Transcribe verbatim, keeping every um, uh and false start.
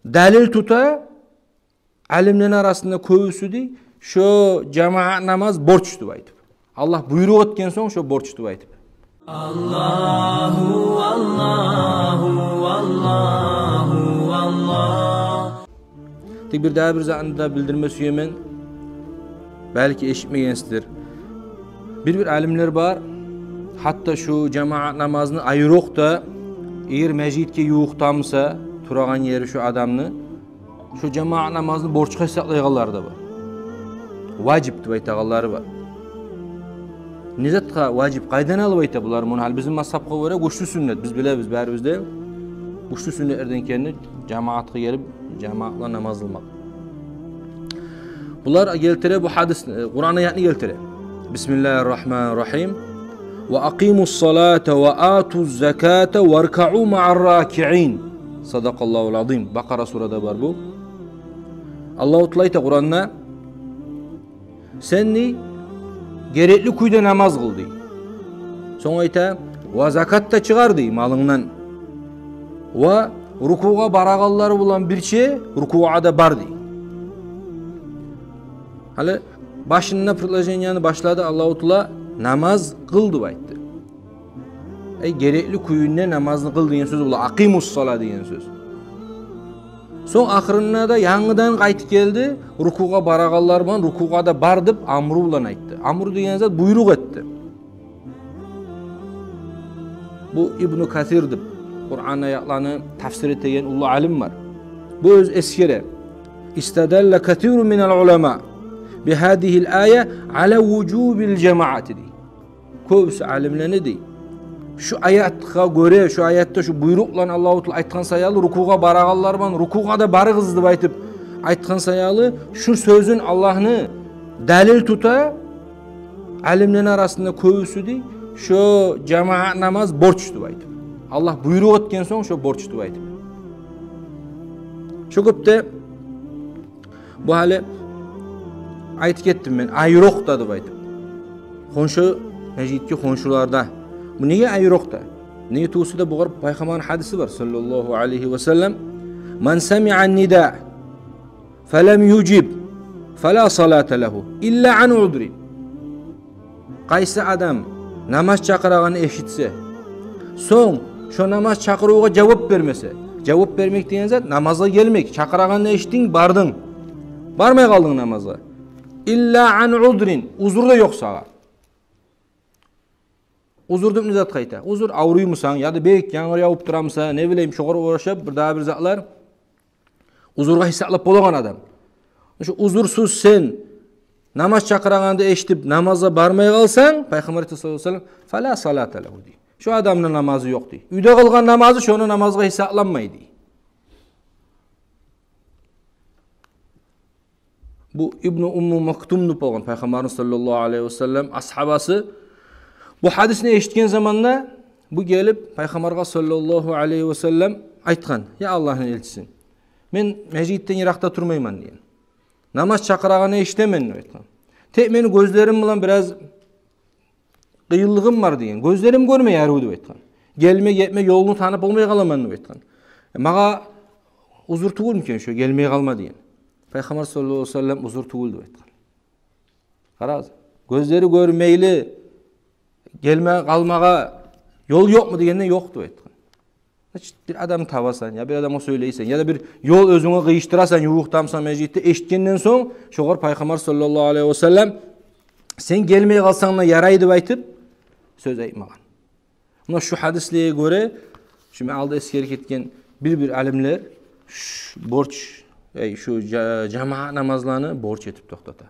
далил тута алимлени арасында кёбюсю, дей, шо жамаат намаз борч деп айтып. Аллагь буйрукъ этген сонг шо борч деп айтып. Аллагьу, Аллагьу, Аллагьу, Аллагь. Тек бир дагъы бир затны да билдирме сюемен. Балики эшитмегенсиздир. Бир-бир алимлер бар, гьатта шу жамаат намазны айрокъда, эгер межитге ювукъдамуса турагъан ери шу адамны, шу жамаат намазны борчгъа гьисаплайгъанлары да бар. Важип деп айтагъанлары бар. Не затгъа важип, къайдан алып айта булар муну? Гьали бизин мазгьабгъа гёре гючлю сюннет, биз билебиз барыбыз да, гючлю сюннетлерден экенни жамаатгъа гелип, жамаат булан намаз къылмакъ. Булар гелтире бу гьадис, э, Къуран аятны гелтире. Бисмиллагьи ррагьмани ррагьим. Ва акъиму ссалата ва ату ззаката варкаъу маъа рракиъин. Садакъаллагьу ль-азим. Бакъара сурада бар бу. Аллагьу Таала айта Къуранда: «Сен, дей, герекли кюйде намаз къыл», — дей. Сонг айта: «Ва закат да чыгъар, — дей, — малынгдан. Ва рукугъа барагъанлар булан бирче рукугъа да бар», — дей. Гьали башында предложенияны башлады Аллагьу Таала, «намаз къыл» деп айтды. Эй, герекли кюйде намазны къыл деген сёз бола, «акъиму ссала» деген сёз. Сонг ахырында да янгыдан къайтып гелди, «рукугъа барагъанлар булан рукугъа да бар» деп амру булан айтды. Амру деген зат буйрукъ этди. Бу Ибну Касир деп, Къуран аятланы тафсир этеген уллу алим бар. Бу оьзю эсгере: «Истадалла касирун минал уламаи би гьазигьил ая ала вужубил жамаати», — дей. Кёбюсю алимлени, дей, шу аятгъа гёре, шу аятда шу буйрукъ булан Аллагьу Таала айтгъан саялы, рукугъа барагъанлар булан рукугъа да барыгъыз деп айтып айтгъан саялы, шу сёзюн Аллагьны далил тута алимлени арасында кёбюсю, дей, шо жамаат намаз борч деп айтып. Аллагь буйрукъ этген сонг шо борч деп айтып. Шо кюйде бу гьали айтып гетдим мен, айрокъда деп айтып. Хоншу, межитге хоншуларда. Бу неге айрокъда? Неге тюгюлсе де, бугъар Пайхаммарны гьадиси бар, саллаллагьу алайгьи ва саллам: «Ман самиъа ннидаа фалам южиб, фала салата лагьу, илла ан узрин». Къайсы адам намаз чакъырагъанны эшитсе, сонг шо намаз чакъырывгъа жавап бермесе, жавап бермек деген зат — намазгъа гелмек, чакъырагъанны эшитдинг, бардынг, бармай къалдынг намазгъа. Илла ан узрин, узур да ёкъ сагъа. Узур деп не затгъа айта? Узур — авруймусан, яда бек янгур явуп турамуса, не билейим, шогъар орашып бир дагъы бир затлар. Узургъа гьисаплап болагъан адам. Шо узурсуз сен намаз чакъырагъанны эшитип, намазгъа бармай къалсанг, Пайхаммар айта, саллаллагьу алайгьи ва саллам: «Фала салата лагьу», — дей. Шо адамны намазы ёкъ, дей. Уьйде къылгъан намазы шону намазгъа гьисапланмай, дей. Бу Ибну Умму Мактум деп болгъан, Пайхаммарны, саллаллагьу алайгьи ва саллам, асгьабасы. Бу гьадисни эшитген заманда бу гелип Пайхаммаргъа, саллаллагьу алайгьи ва саллам, айтгъан: «Я Аллагьны элчиси, мен межитден йыракъда турмайман, — деген. — Намаз чакъырагъанны эшитемен, — деп айтгъан. — Тек мени гёзлерим булан бираз къыйынлыгъым бар, — деген. — Гёзлерим гёрмей арив, — деп айтгъан. — Гелме-гетме ёлну танып болмай къаламан, — деп айтгъан. — Магъа узур тюгюлмю экен шо, гелмей къалма?» — деген. Пайхаммар, саллаллагьу алайгьи ва саллам: «Узур тюгюл», — деп айтгъан. Къарагъыз, гёзлери гёрмейли гелме къалмагъа ёл ёкъму дегенде, «Ёкъ», — деп айтгъан. Значит, бир адамны табасан, я бир адамгъа сёйлейсен, яда бир ёл оьзюнге къыйышдырасан, ювукъдамусан межитде, эшитгенден сонг, шогъар Пайхаммар, саллаллагьу алайгьи ва саллам, «Сен гелмей къалсанг да ярай», — деп айтып, сёз айтмагъан. Муна шу гьадислеге гёре, шу мен алда эсгерип гетген бир-бир алимлер ш-, борч, эй, шу жа-, жамаат намазланы борч этип токътата.